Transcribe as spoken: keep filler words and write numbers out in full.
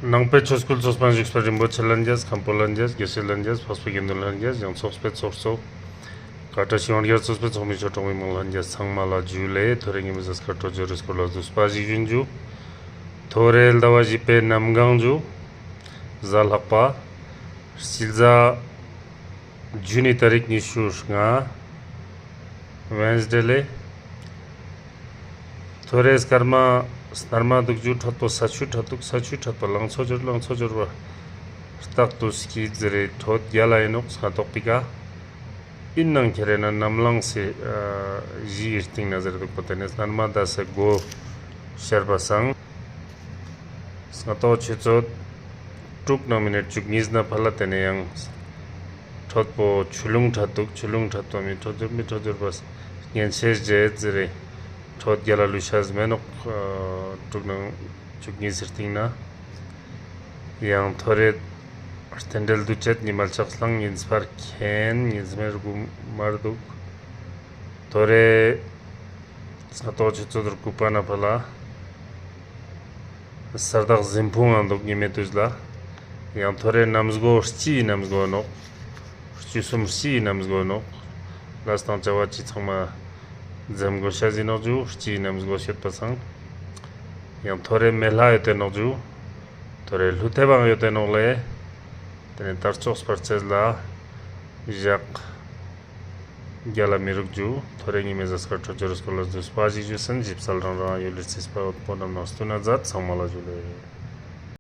ནང་པའི་ཆོས་སྐུལ་ཚོགས་པ་བཞུགས་པའི་རིན་པོ་ཆེ་ལྷན་རྒྱས། མཁན་པོ་ལྷན་རྒྱས། དགེ་བཤེས་ལྷན་རྒྱས། འཕགས་པའི་དགེ་འདུན་ལྷན་རྒྱས། ཡང་ཚོགས་པའི་ཚོགས་གཙོ། བཀའ་དྲིན་ཆེ་ཡོན་རྒྱལ་ཚོགས་པའི་ཚོགས་མི་ཆོས་གྲོགས་མི་མང་ལྷན་རྒྱས་ཚང་མ་ལ་ཇུ་ལེ། ཐོ་རེ་ཉི་མའི་གཟའ་སྐར་འཕྲོད་སྦྱོར་རི་སྐོར་ལ་བསྡུས་པ་ཞིག་ཞུ་ཨིན་ཇུ། ཐོ་རེ་ཟླ་བ་བཞི་པའི་གནམ་གང་ཇུ། གཟའ་ལྷག་པ། སྤྱི་ཟླ་ཇུ་ནི་ཏ་རིག་ཉི་ཤུ་ལྔ། ཝེནས་ཌེ་ལེ། ཐོ་རེ་སྐར་མ་སྣར་མ་དུག་ཇུ། འཕྲོད་པོ་ས་ཆུ་འཕྲོད་དུག། ས་ཆུ་འཕྲོད་པོ་ལང་ཚོ་སྦྱོར། ལང་ཚོ་སྦྱོར་བ་རྟག་ཏུ་སྐྱིད་ཟེར་རེ་འཕྲོད་རྒྱལ་ལ་ཨིན་ནོག། སྔ་ཏོག་པི་ཀ་ཨིན་ནང་ཁྱེར་རེ་ན་ནམ་ལངས་སི་ཨ་གཞི་ཡི་སྟེང་ན་ཟེར་དུག་པོ་ཏེ་ནེ་སྣར་མ་ད་སེ་གོ་ཤར་བ་སང་། སྔ་ཏོག་ཆུ་ཚོད་དྲུག་ནང་མི་ནིཊ་བཅུ་གཉིས་ནེ་ཕར་ལ་ཏེ་ནེ་ཡང་འཕྲོད་པོ་ཆུ་ཀླུང་འཕྲོད་དུག། ཆུ་ཀླུང་འཕྲོད་པོ་མི་འཕྲོད་སྦྱོར་མི་འཕྲོད་སྦྱོར་བ་གཉེན་ཤེས་རྗེ་ཟེར་རེ་འཕྲོད་རྒྱལ་ལ་ལུས་ཤེས་མེད་ནོག། ཨ་དྲུག་ནང་བཅུ་གཉིས་སི་སྟེང་ན། ཡང་ཐོ་རེ་རྟེན་འབྲེལ་འདུ་བྱེད་ཉི་མ་ལྕགས་སླང་ཉིན་སྤར་མཁན་ཉིན་སྨེ་དགུ་མར་དུག། ཐོ་རེ་སྔ་ཏོག་ཆུ་ཚོད་དགུ་པ་ནེ་ཕར་ལ་ས་བདག་གཟིམ་ཕུང་ང་དུག་ཉི་མའི་དུས་ལ། ཡང་ཐོ་རེ་གནམ་སྒོ་སྤྱིའི་གནམ་སྒོ་ནོག། བཅུ་གསུམ་སྤྱིའི་གནམ་སྒོ་ནོག། ལས་དང་བྱ་བ་ཅི་ཚང་མ་འཛེམ་དགོས་ཤེས་ཨིན་ནོག་ཇུ། སྤྱིའི་གནམ་སྒོ་ཤོད་པ་སང་། ཡང་ཐོ་རེ་མེ་ལྷ་ཡོད་དེ་ནོག་ཇུ། ཐོ་རེ་ཀླུ་ཐེབས་བང་ཡོད་དེ་ནོག་ལེ། ཏེ་ནེ་དར་ལྕོག་སྤར་ཅེས་ལ་ཞག་རྒྱལ་ལ་མི་རུག་ཇུ། ཐོ་རེ་ཉི་མའི་གཟའ་སྐར་འཕྲོད་སྦྱོར་རི་སྐོར་ལ་བསྡུས་པ་ཞིག་ཞུས་ཟིན། ཞིབ་གསལ་རང་རང་ཡུལ་ལི་རྩིས་པ་འོད་པོ་རྣམས་ནང་སྟུན་ན་མཛད། ཚང་མ་ལ་ཇུ་ལེ།